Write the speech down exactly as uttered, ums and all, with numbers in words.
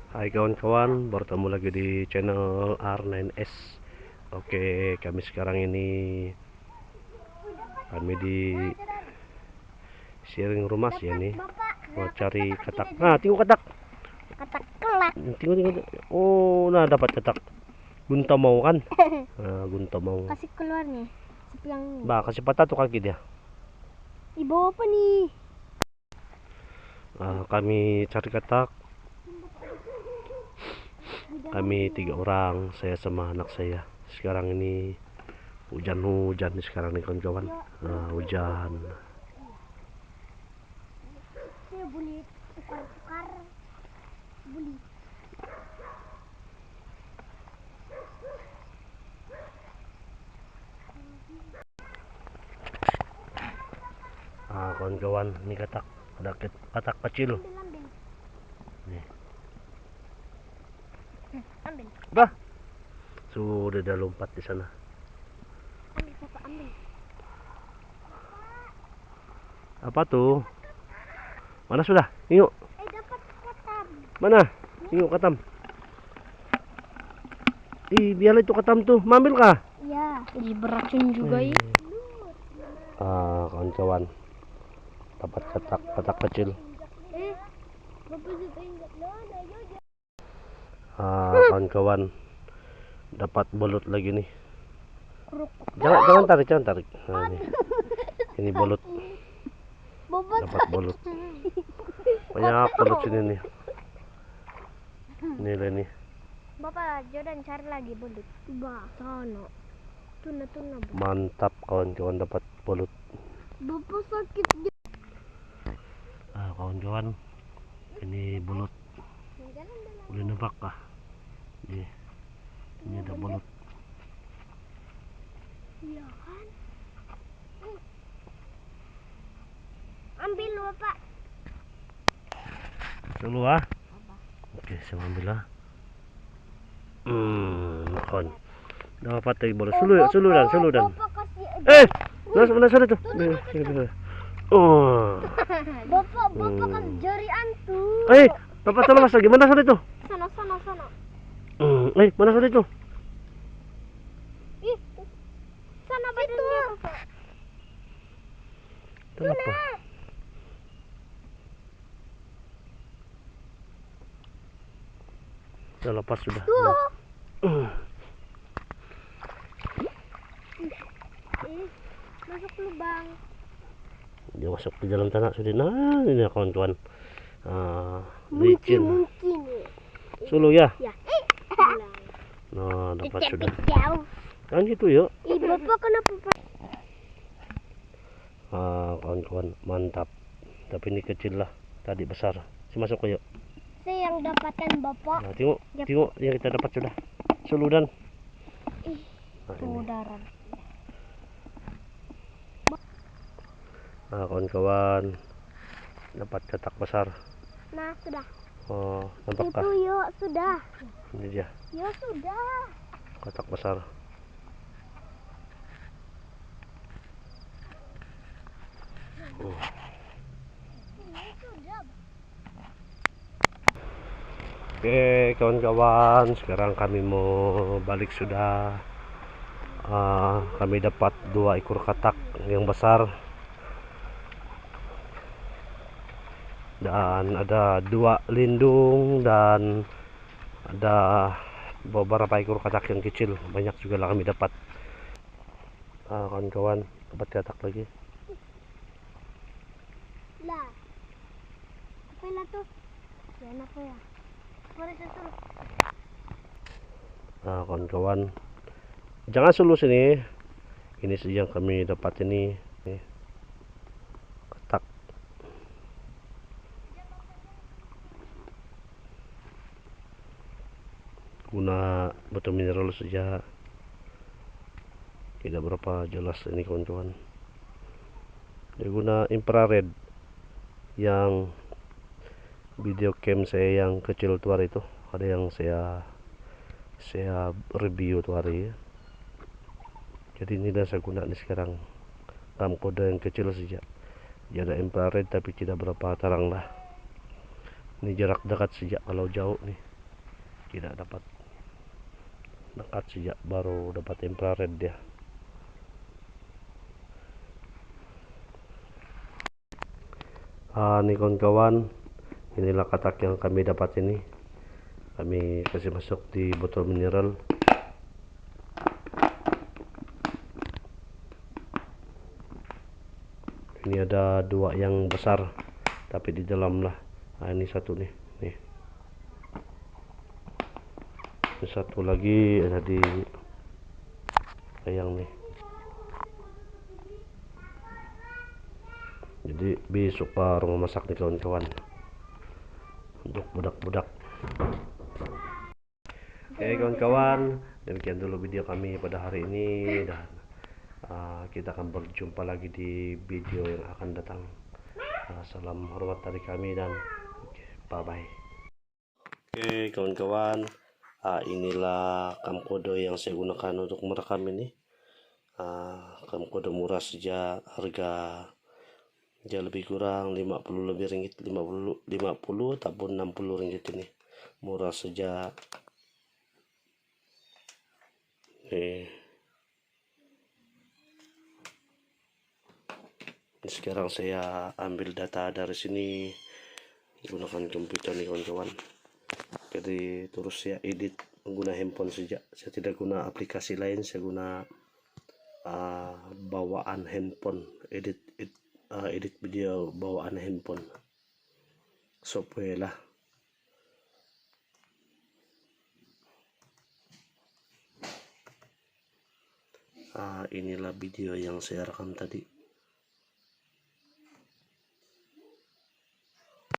Hai kawan-kawan, bertemu lagi di channel R nine S. Oke, kami sekarang ini, kami di sharing rumah sih ini. Mau cari katak. Nah, tengok katak. Katak kelak. Tengok, tengok, tengok. Oh, nah, dapat katak. Guntamau kan? Ah, guntamau. Kasih keluar nih. Sepiang ni. Bah, kasih patah tu kaki dia. Ih, bau apa ni? Ah, kami cari katak. Kami tiga orang, saya sama anak saya. Sekarang ini hujan-hujan ni sekarang ni, kawan-kawan. Ah, hujan. Saya boleh tukar-tukar. Boleh. Ah, kawan-kawan, ni katak. Ada ket-, katak kecil. Ambil, ambil. Ni. Hmm, ambil. Bah. Sudah dah lompat di sana. Ambil, Papa, ambil. Apa tu? Mana sudah? Tengok. Eh, dapat katam. Mana? Tengok katam. Ih, biarlah itu katam tu. Mau ambil kah? Ya. Ih, beracun juga, ih. Ah, kawan-kawan. Dapat katak, katak kecil. Eh, Bapak juga ingat. Ah, kawan-kawan, dapat belut lagi ni. Jangan, jangan tarik, jangan tarik. Nah, ni. Ini belut. Dapat belut. Banyak belut sini ni. Ni lah ni. Bapak, Jordan cari lagi belut. Bah, sana. Tuna, tuna, Bah. Mantap, kawan-kawan, dapat belut. Bapak sakit. Ah, kawan-kawan, ini belut. Boleh nampak kah? Ni. Ini ada belut. Iya kan? Ambil, Bapak. Sulu, ah. Okey, saya ambil, ah. Hmm, makan. Dah patah bola. Sulu, sulu dan, sulu dan. Bapak kasih. Eh, mana, mana sudah tu? Ni, ni, ni. Oh. Bapak, Bapak kan jari antu. Eh, Bapak terlepas lagi. Mana sudah tu? Sana, sana, sana. Hmm, eh, mana sudah tu? Ih, sana badannya, Bapak. Kenapa? Dah lepas sudah. Tuh. Eh, masuk lubang. Dia masuk di dalam tanah sudah. Nah, ini kawan-kawan. Ah, licin. Mungkin, mungkin. Sulu ya? Ya. Eh. Nah, dapat sudah. Kan gitu, yuk. Ih, Bapak kenapa, Pak? Ah, kawan-kawan, mantap. Tapi ni kecil lah, tadi besar. Si masuk, ayo. Saya yang dapatkan, Bapak. Nah, tengok, tengok yang kita dapat sudah. Sulu dan. Ih, nah, ini. Nah, kawan-kawan, dapat katak besar. Nah, sudah. Oh, nampak kah? Itu, yuk, sudah. Ini dia. Yuk, sudah. Katak besar. Oke, kawan-kawan, sekarang kami mau balik sudah. Ah, kami dapat dua ekor katak yang besar. Dan ada dua lindung dan ada beberapa ekor katak yang kecil. Banyak juga lah kami dapat. Ah, kawan-kawan, dapat katak lagi. Lah. Apa lah tu? Ya, apa ya? Mari susul. Ah, kawan-kawan. Jangan sulu sini. Ini saja yang kami dapat ini. Ni. Katak. Guna batu mineral saja. Tidak berapa jelas ini, kawan-kawan. Dia guna infrared yang video cam saya yang kecil tu hari tu. Ada yang saya, saya review tu hari. Jadi, ni dah saya guna ni sekarang. Camcorder yang kecil saja. Dia ada infrared tapi tidak berapa terang lah. Ni jarak dekat saja, kalau jauh ni. Tidak dapat dekat sejak baru dapat infrared dia. Ah, ni kawan-kawan, inilah katak yang kami dapat ini. Kami kasih masuk di botol mineral. Ini ada dua yang besar, tapi di dalam lah. Ah, ini satu ni, ni. Ini satu lagi ada di kayang ni. Jadi, besok baru memasak ni, kawan-kawan. Untuk budak-budak. Oke, kawan-kawan, demikian dulu video kami pada hari ini, dan, ah, kita akan berjumpa lagi di video yang akan datang. Ah, salam hormat dari kami dan, oke, bye-bye. Oke, kawan-kawan, ah, inilah camcorder yang saya gunakan untuk merekam ini. Ah, camcorder murah saja, harga dia lebih kurang lima puluh lebih ringgit, lima puluh, lima puluh ataupun enam puluh ringgit ini. Murah saja. Eh. Sekarang saya ambil data dari sini, gunakan komputer ni, kawan-kawan. Jadi, terus saya edit guna handphone saja. Saya tidak guna aplikasi lain, saya guna, ah, bawaan handphone. Edit, ed-, ah, edit video bawaan handphone. Software lah. Ah, inilah video yang saya rekam tadi.